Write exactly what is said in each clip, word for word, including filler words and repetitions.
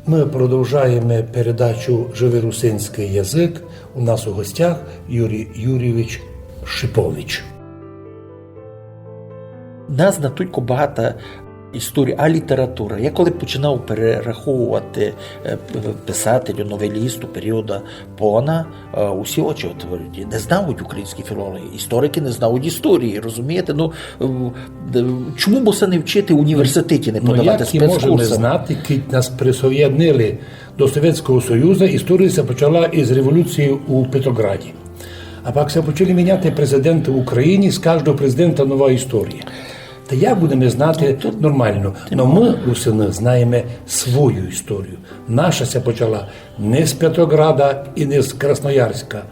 Мы продовжаєме передачу «Живый русинськый язык». У нас у гостях Юрій Юрійович Шипович. У нас натулько багата історія, а література. Я коли починав перераховувати, е, п-, писателю, новелісту періоду Пона, е, усі очі отворені. Не знають українські філологи, історики не знають історії, розумієте? Ну, е, д-, чому бы се не вчити в університеті, не подавати спецкурсы? Ну, як і можеме знати, кідь нас присоєднили до Совєтського Союза, історія ся почала із революції у Петрограді. А пак ся почали міняти президенты в Україні, з каждого президента нова історія. Та як будеме знати нормално? Но мы, русины, знаєме свою історію. Наша ся почала не з Петрограда і не з Красноярська,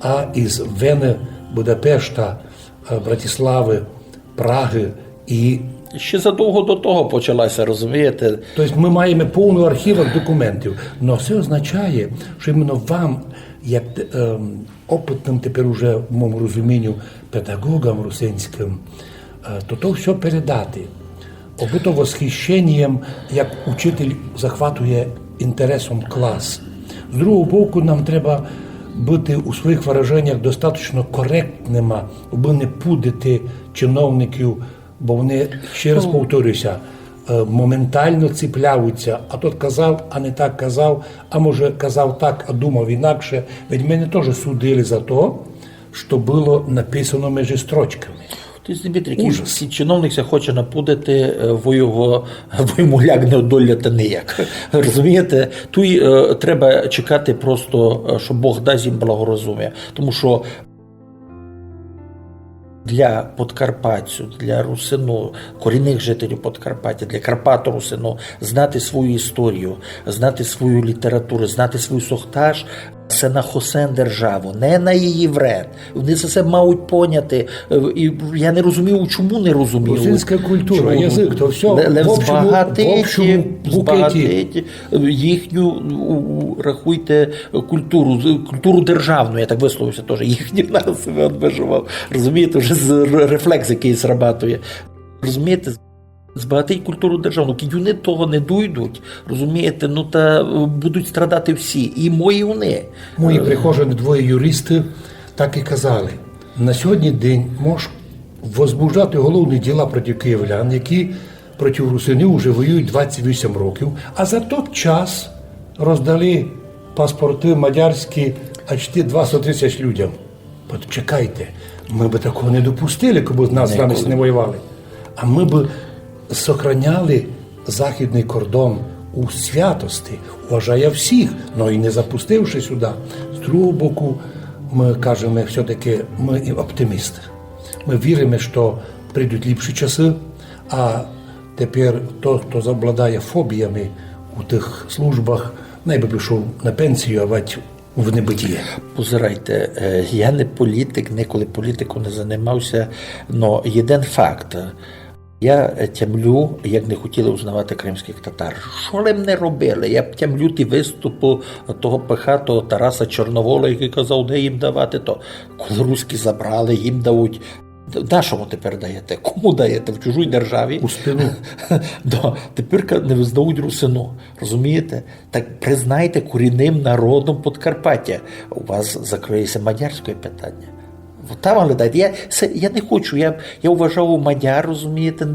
а із Вены, Будапешта, е, Братіславы, Прагы і... Ще задовго до того почалася, розумієте? Тобто мы маєме повну архівах документів. Но се означає, што іменно вам, як, ем, опытным тепер уже, в мому розуміню, педагогам русинськым, е, то, то всьо передати. Обы то восхищенієм, як учитель захватує інтересом клас. З другого боку, нам треба быти у своїх выраженнях достаточно коректныма, абы не пудити чиновників, бо вони, ще раз повторюся, е, моментално ціпляються, а тот казав, а не так казав, а може казав так, а думав інакше. Ведь мене тоже судили за то, што было написано межи строчками. Тобто, Дмитрій, ужас. Який чиновник ся хоче напудити, е, во його, во йому лягне доля та ніяк. Розумієте? Туй, е, треба чекати просто, е, што Бог дасть їм благорозумія. Тому што для подкарпатцю, для русину, корінных жителів Подкарпатя, для карпаторусину знати свою історію, знати свою літературу, знати свій сохташ, се на хосен державу, не на її вред. Вони се, се мають поняти. Е, і я не розумію, чому не розуміють. Русинська культура, язык, то всьо в общому, в общому букеті. Збагатить, е, їхню, у, у, рахуйте, культуру, з-, культуру державну, я так висловився теж, їхню, нас себе обмежував. Розумієте, вже з-, р-, рефлекс якийсь срабатує. Розумієте, збагатить культуру державну. Кідь вони того не дойдуть, розумієте, ну та, е, будуть страдати всі, і мої вони. Мої прихожани, двоє юристы, так і казали. На сьогодні день мож возбуждати уголовні діла проти київлян, які проти русинів уже воюють двадцять вісім років, а за тот час роздали паспорты мадярські аж ті двадцять тисяч людям. Почекайте, мы бы такого не допустили, кобы нас з вами не воювали. А мы бы сохраняли західный кордон у святости, уважая всіх, но і не запустивши сюда. З другого боку, мы кажеме, всьо-таки мы і оптимісты. Мы віриме, што прийдуть ліпші часы, а тепер тот, хто завладає фобіями у тых службах, най бы пішов на пенсію, авадь в небытіє. Позирайте, е, я не політик, николи політиков не занимався, но єден факт. Я, е, тямлю, як не хотіли узнавати кримськых татар. Што лем не робили? Я тямлю ті выступы того пихатого Тараса Чорновола, якый казав, де їм давати то. Коли руські забрали, їм дають. Д-, нашому тепер даєте? Кому даєте? В чужій державі? У спину. Да, тепер ка-, не визнають русину. Розумієте? Так признайте корінным народом Подкарпатя. У вас закриє ся мадярське питання. От там глядайте. Я, се, я не хочу, я, я уважав мадяр, розумієте,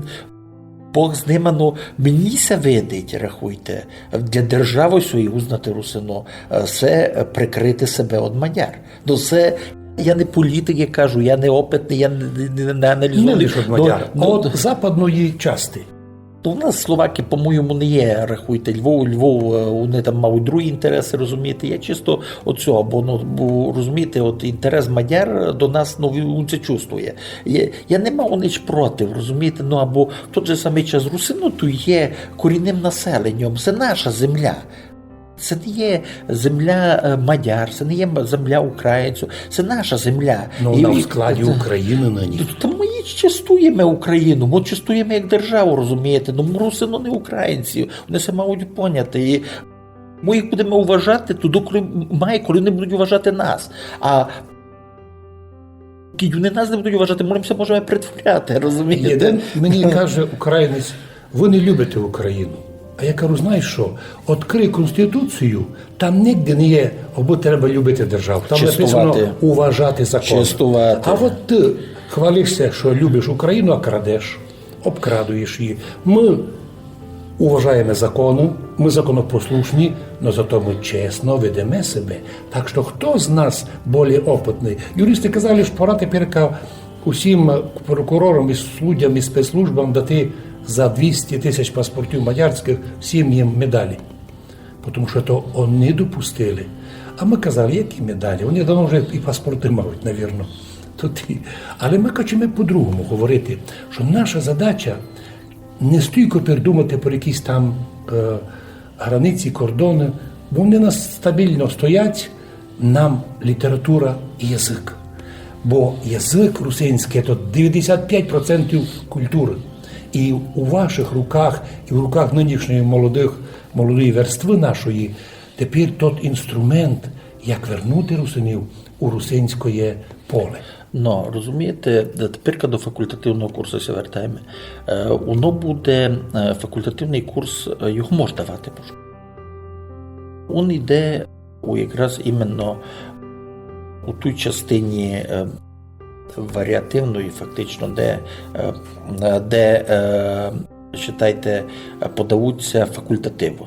Бог з нима, но мені ся видить, рахуйте, для державы своєї узнати русину, е, се, е, прикрити себе од мадяр. Но се, я не політик, я кажу, я не опытный, я не, не, не аналізую. Не лише од мадяр, а од западної части. То в нас словаки, по-моєму, не є, рахуйте, Львов, Львов, е, вони там мають другі інтересы, розумієте. Я чисто от сього, бо, ну, бо, розумієте, от інтерес мадяр до нас, ну, він, він се чувствує. Я, я не мав ніч проти, розумієте, ну, або в тот же самый час русины, ну, то є корінным населенням, се наша земля. Се не є земля, е, мадяр, се не є м-, земля українців, се наша земля. Ну, і вона в складі України нині. Та мы її честуєме, Україну, мы честуєме як державу, розумієте? Ну, мы русины, не українці, вони се мають поняти. І мы їх будеме уважати тоді, коли май, коли вони будуть уважати нас. А кідь вони нас не будуть уважати, мы ся можеме притворяти, розумієте? Єден мені каже українець: «Вы не любите Україну». А я кажу: знаєш що, відкрий Конституцію, там нигде не є, або треба любити державу. Там написано уважати закони. А от ти хвалишся, що любиш Україну, а крадеш, обкрадуєш її. Ми уважаєме законы, ми законопослушні, но зато ми чесно ведеме себе. Так што хто з нас более опытный? Юристы казали, што пора теперка усім прокурорам і суддям і спецслужбам дати за двісті тисяч паспортів мадярськых, всім їм медалі. Потому што то они допустили. А мы казали, які медалі? Они давно вже і паспорты мають, навірно. Тут і... Але мы хочеме по-другому говорити, што наша задача не стілько тепер думати про якісь там е, границі, кордоны, бо вони у нас стабільно стоять, нам література і язык. Бо язык русинськый — то девяносто пять процентів культуры. І у ваших руках, і в руках нынішньої молодых, молодої верствы нашої, тепер тот інструмент, як вернути русинів у русинськоє поле. Но, розумієте, теперка до факультативного курсу ся вертаєме. Е, воно буде, е, факультативный курс, е, його мож давати, мож. Він йде у якраз іменно у тій частині, е, варіативної, фактично, де, е, де, е, считайте, подавуться факультативы.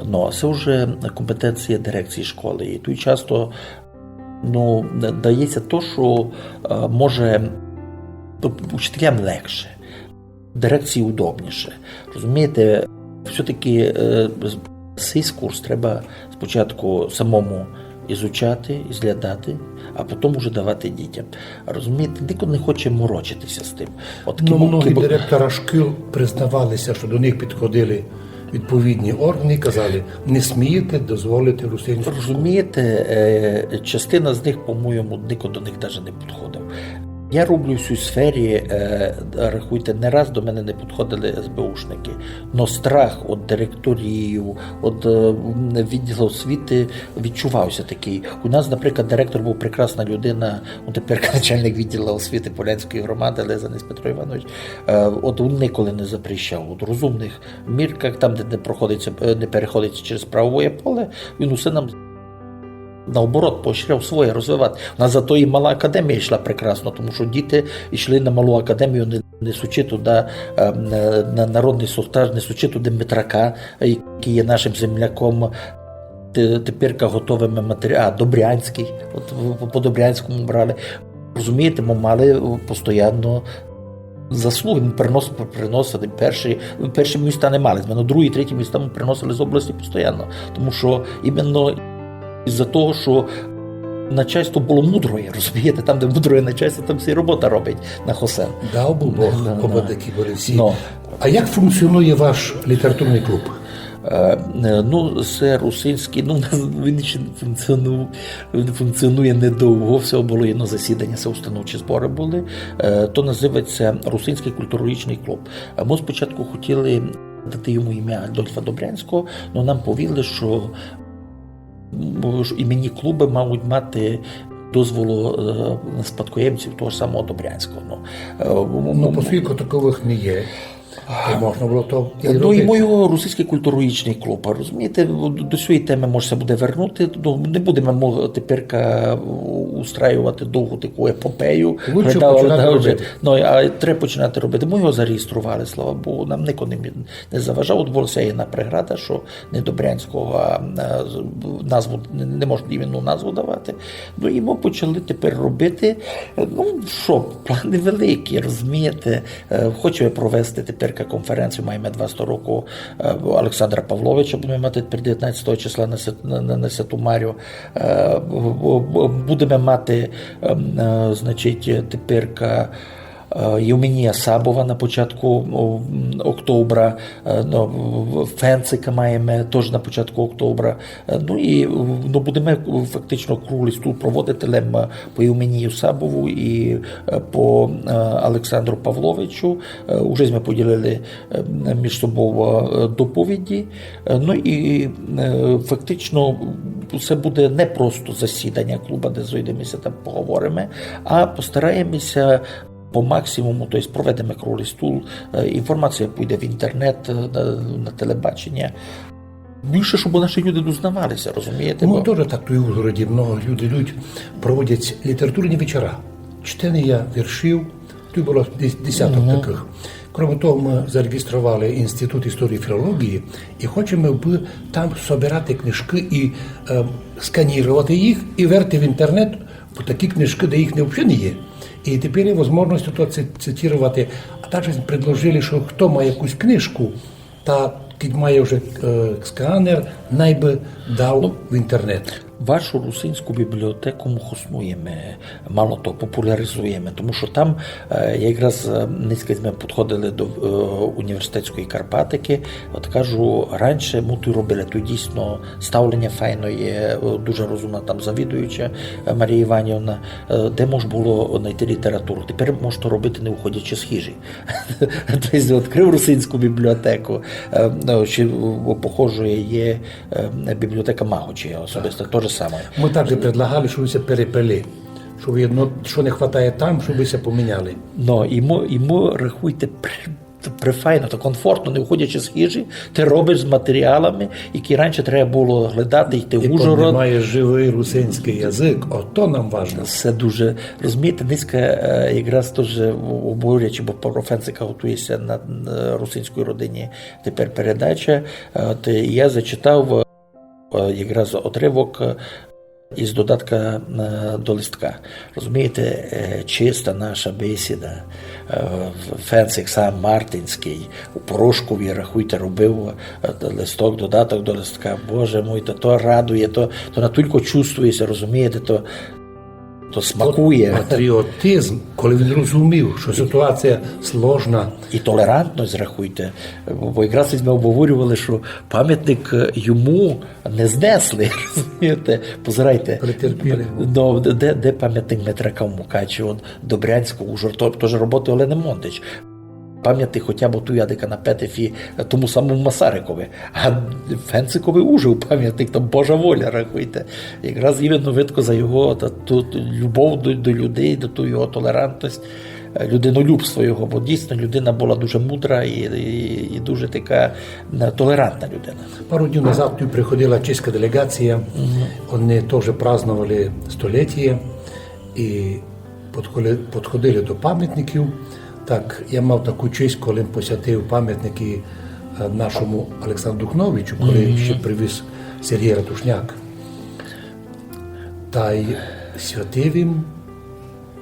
Ну, а се вже компетенція дирекції школы. І тут часто, ну, дається то, што, е, може, ну, учителям легше, дирекції удобніше. Розумієте, все-таки, е, з-, сей курс треба спочатку самому ізучати, ізглядати, а потім уже давати дітям. Розумієте, нико не хоче морочитися з тим. От... Ну, многі директора шкіл признавалися, што до них підходили відповідні органи і казали: «Не смієте дозволити русинську школу». Розумієте, е, частина з них, по-моєму, нико до них даже не підходив. Я роблю в сій сфері, е, рахуйте, не раз до мене не підходили ес бе ушники. Но страх од директорів, од, е, відділу освіти відчувався такий. У нас, наприклад, директор був прекрасна людина, ну, тепер начальник відділу освіти Полянської громади Лизанець Петро Іванович. Е, от він ніколи не запрещав. От в розумних мірках, там, де не проходиться, е, не переходиться через правове поле, він усе нам наоборот поощряв своє розвивати. У нас зато і мала академія йшла прекрасно, тому що діти йшли на малу академію, не, несучи туди, е, на, на народний состав, несучи туди Митрака, який є нашим земляком. Те-, теперка готовиме матері-, а, Добрянський, от в-, по, по Добрянському брали. Розумієте, ми мали, е, постоянно заслуги, ми принос-, приносили перші, перші міста не мали, но другі, треті міста ми приносили з області постоянно. Тому що іменно із-за того, що начальство було мудроє, розумієте, там, де мудроє начальство, там вся робота робить на хосен. Дав бы Бог, да, да, обы такі были всі. Но. А як функціонує ваш літературный клуб? Е, е, ну, се русинськый, ну, у нас він ще функціону-, він функціонує недовго, всього було єдно засідання, се установчі зборы були. Е, то називається Русинськый культурологічный клуб. А мы спочатку хотіли дати йому ім'я Адольфа Добрянського, но нам повіли, що, м, що іменні клубы мають мати дозволу, е, на спадкоємців того ж самого Добрянського. Ну, е, ну, поскільки таковых не є, то можна было то і робити. Ну, і мой русинськый культурологічный клуб, розумієте, до сьої темы може ся буде вернути, ну, не будеме мо-, теперка устраювати довгу таку епопею. Лучше починати робити. Ну, а треба починати робити. Мы його зареєстрували, слава Богу, нам нико не мі-, не заважав. От была ся єдна преграда, що не Добрянського, а, е, з-, назву, не, не можна іменну назву давати. Ну, і мы почали тепер робити. Ну, що, планы великі, розумієте. Е, хочеме провести теперка конференцію, маєме двасто року, е, Олександра Павловича, будеме мати тепер девятнадцятого числа на Свят-, на, на, на Святу Марю. Е, бу-, бу-, будеме мати, ем, е, значить, теперка, е, Євменія Сабова на початку, о, м, октября, е, ну, в-, Фенцика маєме тож на початку октября. Е, ну і, ну, будеме фактично круглый стул проводити лем, е, по Євменію Сабову і, е, по, е, Олександру Павловичу. Е, уже сьме поділили, е, між собов, е, доповіді. Е, ну і, е, фактично се буде не просто засіданя клуба, де зойдеме ся там поговориме, а постараєме ся по максимуму, то єсть проведеме круглый стул, е, інформація пуйде в інтернет, е, на, на телебаченя. Бульше, щоб наші люди дознавали ся, розумієте? Мы тоже так туй у Ужгороді, много люди йдуть, проводять літературні вечора. Чтеня віршів, туй было дес-, десяток такых. Кроме того, мы зареєстровали Інститут історії і філології і хочеме бы там собирати книжкы і, е, сканірувати їх і верти в інтернет, бо такі книжкы, де їх не, вообще не є. І тепер є возможность то ци-, цитірувати. А також предложили, што хто має якусь книжку, та кидь має вже, е, сканер, най бы дав в інтернет. Вашу русинську бібліотеку мы хоснуєме, мало того, популяризуєме, тому што там, е, якраз, е, нынька сьме підходили до, е, університетської Карпатикы, от кажу, раніше мы туй робили, туй дійсно ставленя файне є, е, дуже розумна там завідуюча, е, Марія Іванівна, е, де мож было найти літературу. Тепер мож то робити, не уходячи з хижі. То єсть, відкрыв русинську бібліотеку, е, ну, ще, о, похожа є, е, бібліотека Маґочі, особисто то же саме. Мы також предлагали, што бы ся перепили, што єдно, што не хватає там, што бы ся поміняли. Но, і мы, і мы, рахуйте, пр-, префайно, то комфортно, не уходячи з хижі, ты робиш з матеріалами, які раніше треба было глядати, йти в Ужгород. І піднімаєш живый русинськый язык, ото нам важно. Се дуже, розумієте, нынька, е, якраз тоже обговорюючи, бо про Фенцика готує ся на, на Русинській родині тепер передача, е, от я зачитав, е, якраз отрывок, е, із додатка, е, до листка. Розумієте, е, чиста наша бесіда, е, Фенцик сам Мартинськый, у Порошкові, рахуйте, робив, е, листок, додаток до листка. Боже мой, то, то радує, то, то натілько чувствує ся, розумієте, то, то смакує. От патріотизм, коли він розумів, што ситуація сложна. І толерантность, рахуйте. Бо якраз сьме обговорювали, што памятник, е, йому не знесли, розумієте? Позирайте. Претерпіли. Ну, де, де памятник Митрака в Мукачеві, он Добрянського, Ужгород, то, то ж роботы Олени Мондич. Памятник хотя бы туй, а дека на Петефі, тому самому Масарикови. А Фенцикови уже памятник, там Божа воля, рахуйте. Якраз іменно видко за його та, ту, ту любов до, до людей, до ту його толерантность. Е, людинолюбство його, бо дійсно людина была дуже мудра і, і, і дуже така, е, толерантна людина. Пару днів назад туй приходила чеська делеґація, они тоже праздновали столітя і подходи-, подходили до памятників. Так, я мав таку честь, коли посвятив памятники, е, нашому Олександру Духновичу, коли ще привіз Сергій Ратушняк. Та й святив їм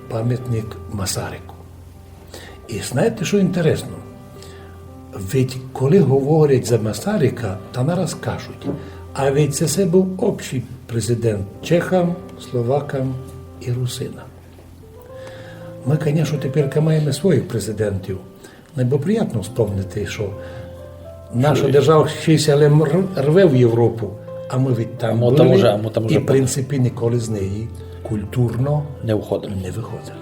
памятник Масарику. І знаєте, што інтересно? Ведь коли говорять за Масарика, та нараз кажуть: «А ведь се, се быв общый президент чехам, словакам і русинам». Мы, конечно, теперь маєме своїх президентів. Най бы приятно вспомнити, што наша держава ще ся лем р-, рве в Європу, а мы ведь там были, а мы там уже, а мы там уже і, в принципі, ніколи з неї культурно не виходили. Не виходили.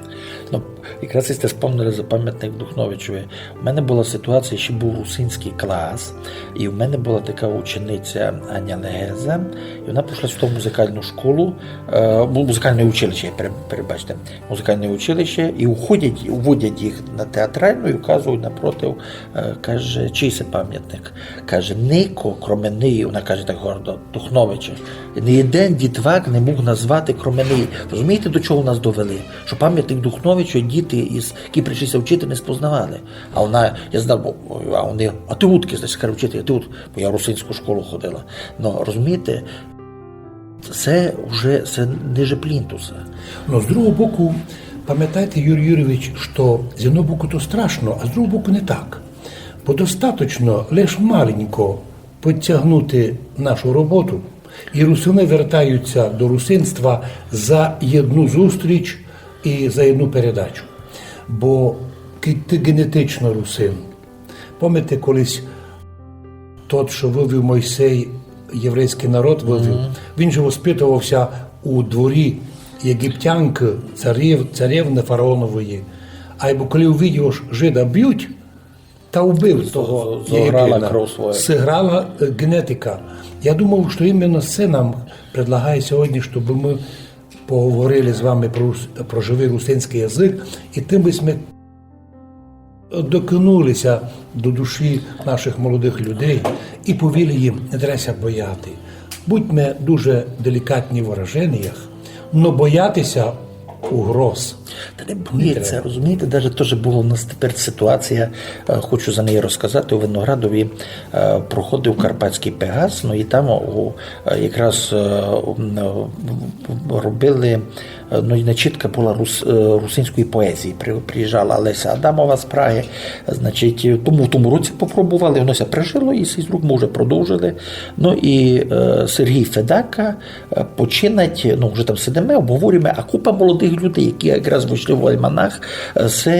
Ну, якраз сьте вспомнили за памятник Духновичови. У мене была ситуація, ще быв русинськый клас, і в мене была така учениця Аня Легеза, і она пішла сюды в музикалну школу, е, му-, музикалне училище, пере-, перебачте, музикалне училище, і уходять, уводять їх на театральну і указують напротив, е, каже: «Чий се памятник?» Каже: «Нико, кроме неї», она каже так гордо, «Духновича. Ні єден дітвак не муг назвати, кроме неї». Розумієте, до чого нас довели? Што памятник Духновича діти, із, які прийшли ся вчити, не спознавали. А она, я знав, бо, а они: «А ты удкы?» Значить, каже вчитель: «А ты уд-, бо я в русинську школу ходила». Ну, розумієте, се вже, се ниже плінтуса. Но з другого боку, памятайте, Юрій Юрійович, што з одного боку то страшно, а з другого боку не так. Бо достаточно лиш маленько підтягнути нашу роботу, і русины вертаються до русинства за одну зустріч і за одну передачу. Бо кидь ты ґенетично русин, памятаєте, колись тот, што вывів Мойсей, єврейськый народ вывів, він же воспитовався у дворі єгиптянкы, царев-, царевны фараонової. Айбо коли увидів, што жида бють, та убив того єгиптянина. Зо-, зо-, зограла кров своя. Сыграла, е, ґенетика. Я думав, што іменно се нам предлагає сьогодні, штоб мы поговорили з вами про рус-, про живый русинськый язык, і тым бы сьме Докинулися до душі наших молодых людей і повіли їм: не треба ся бояти. Будьме дуже делікатні в выраженіях, но бояти ся угроз. Та не боїться, розумієте, даже тоже была у нас тепер ситуація, е, хочу за неї розказати, у Виноградові, е, проходив Карпатськый Пегас, ну і там у, е, якраз, е, м, е, робили, е, ну і начитка была рус-, е, русинської поезії, при-, приїжджала Леся Адамова з Праги, значить, тому в тому році попробовали, воно ся прижило, і сей рук мы вже продовжили. Ну і, е, Сергій Федака, е, починать, ну, вже там сидиме, обговорюєме, а купа молодых людей, які якраз вышли в альманах, е, се,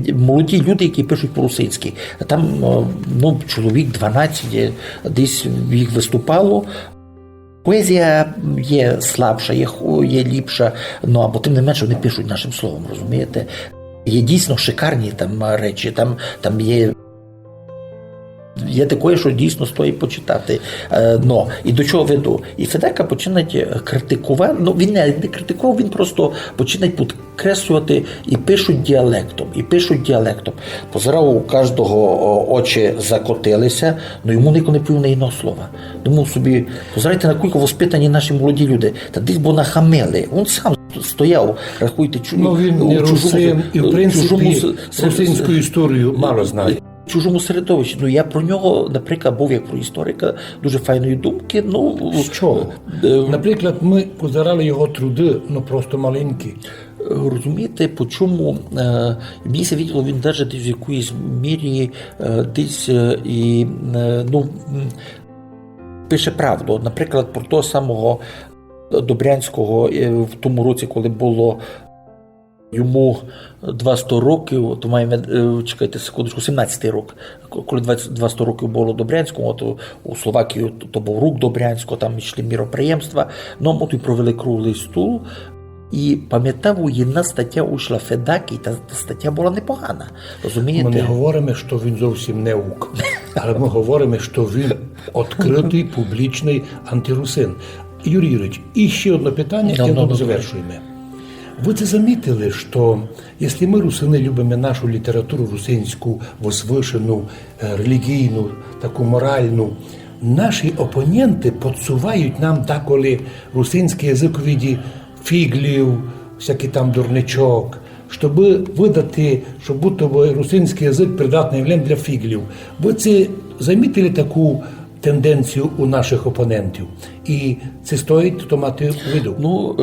е, молоді люди, які пишуть по-русинськи. Там, е, ну, чоловік дванадцять, е, десь їх выступало. Поезія є слабша, є ху-, є ліпша, ну, або тим не менше вони пишуть нашим словом, розумієте? Є дійсно шикарні там речі, там, там є, є такоє, що дійсно стоїть почитати. Е, но, і до чого веду? І Федака починать, е, критикувати, ну, він не, не критикував, він просто починать підкреслювати: і пишуть діалектом, і пишуть діалектом. Позирав, у каждого, о, очі закотилися, но йому нико не повів ни єдного слова. Думав собі: позирайте, накулько воспитані наші молоді люди. Та десь бы нахамили. Він сам стояв, рахуйте, чу-, Ну, він у не чужому, русин, і в у принципі чужому с-, с-, русинську історію мало знає. В чужому середовищі. Ну, я про нього, наприклад, быв як про історика дуже файної думки. Ну, З чого? е, Наприклад, мы позирали його труды, ну, просто маленькі. Розумієте, по чому, е, мені ся виділо, він даже десь в якоїсь мірі, е, десь, е, і, е, ну, м, пише правду. От, наприклад, про того самого Добрянського, е, в тому році, коли было йому двасто років, то маєме, е, чекайте секундочку, сімнадцятый рок, ко-, коли двадцять, двасто років было Добрянському, от у, у Словакії то, то быв рук Добрянського, там йшли міроприємства, ну, от і провели круглый стул, і памятав, єдна статя вышла Федаки, та, та статя была непогана, розумієте? Мы не говориме, што він зовсім неук, але мы говориме, што він відкрытый, публічный антирусин. Юрій Юрійович, і ще одне питання, Ну, і ну, тому ну, завершуєме. Вы це замітили, што якщо мы, русины, любиме нашу літературу русинську, возвышену, е, релігійну, таку моральну, наші опоненты подсувають нам деколи русинськый язык у виді фіґлів, всякых там дурничок, щоб выдати, што будто бы русинськый язык придатный лем для фіґлів. Вы це замітили, таку тенденцію у наших опонентів? І це стоїть то мати у виду? Ну,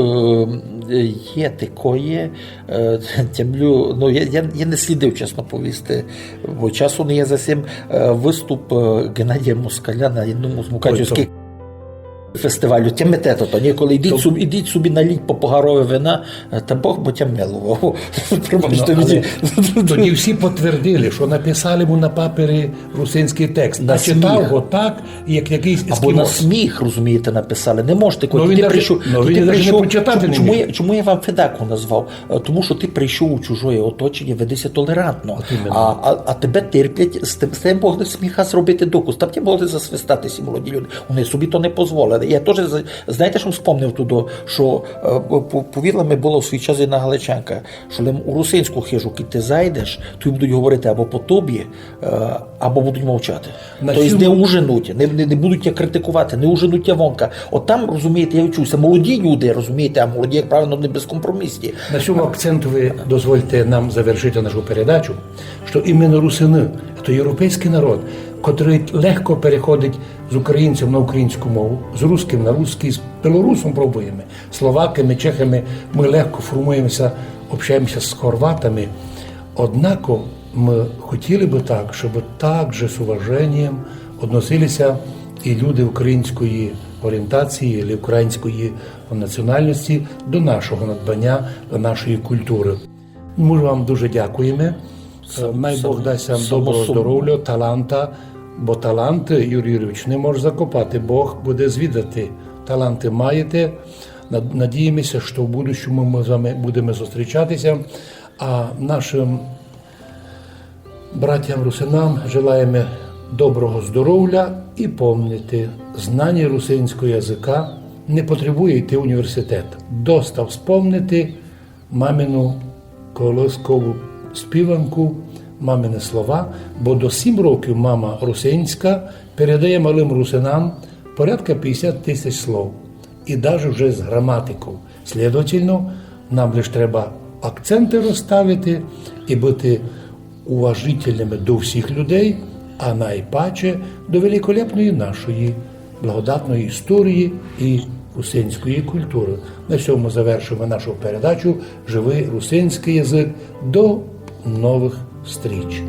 е, є такоє, е, тямлю, ну, я, я, я не слідив, чесно повісти, бо часу не є за сим. Е, выступ, е, Геннадія Москаля на єдному з мукачівськых фестивалю. Тямите то, то, ні? Коли ідіть собі, ідіть собі наліть по погарови вина, е, та Бог бы тя миловав. Пробачте Ну, мені. але тоді всі підтвердили, што написали му на папері русинськый текст, На а читав сміх. Го так, як якыйсь Або на ескімос. Сміх, розумієте, написали. Не можете, Ну, коли він ти даже, прийшов, ну, ти він даже не прийшов, прочитати не чому міг. Я, чому я вам Федаку назвав? Е, тому що ти прийшов у чужоє оточення, веди ся толерантно. От іменно. А, а, а тебе терплять, з тим, з тим могли сміха зробити докус. Там ті могли засвистати всі молоді люди. Вони собі то не дозволили. Я теж, з-, знаєте, що вспомнив туди, що, е, по-, повірила ми, була в свій час єдна галичанка, що лем у русинську хижу, коли ти зайдеш, то будуть говорити або по тобі, е, або будуть мовчати. На Тобто сьому- не ужинуть, не, не, не будуть тя критикувати, не ужинуть тя вонка. От там, розумієте, я відчув, це молоді люди, розумієте, а молоді, як правило, не безкомпромісні. На сьому акценту вы дозвольте нам завершити нашу передачу, што іменно русины, то європейськый народ, котрый легко переходить з українцем на українську мову, з русским на русскый, з білорусом пробуєме, словаками, чехами, мы легко формуємеся, общаємеся з хорватами. Однако мы хотіли бы так, щоб так же з уваженням односилися і люди української орієнтації, і української національності до нашого надбаня, до нашої культуры. Мы вам дуже дякуєме. Сам-, Най Бог сам-, дасть вам само доброго собою. Здоровля, таланта, бо таланты, Юрій Юрійович, не можеш закопати, Бог буде звідати. Таланты маєте. Над-, надіємеся, што в будущому мы з вами будеме зустрічатися. А нашим братям русинам желаєме доброго здоровля і помнити, знання русинського языка не потребує йти в університет. Доста вспомнити мамину колискову співанку мамины слова, бо до сім років мама русинська передає малым русинам порядка пятдесят тисяч слов, і даже вже з граматиков. Следовательно, нам лиш треба акценты розставити і быти уважительными до всіх людей, а найпаче до великолепної нашої благодатної історії і русинської культуры. На сьому завершуємо нашу передачу «Живый русинськый язык». До новых встріч.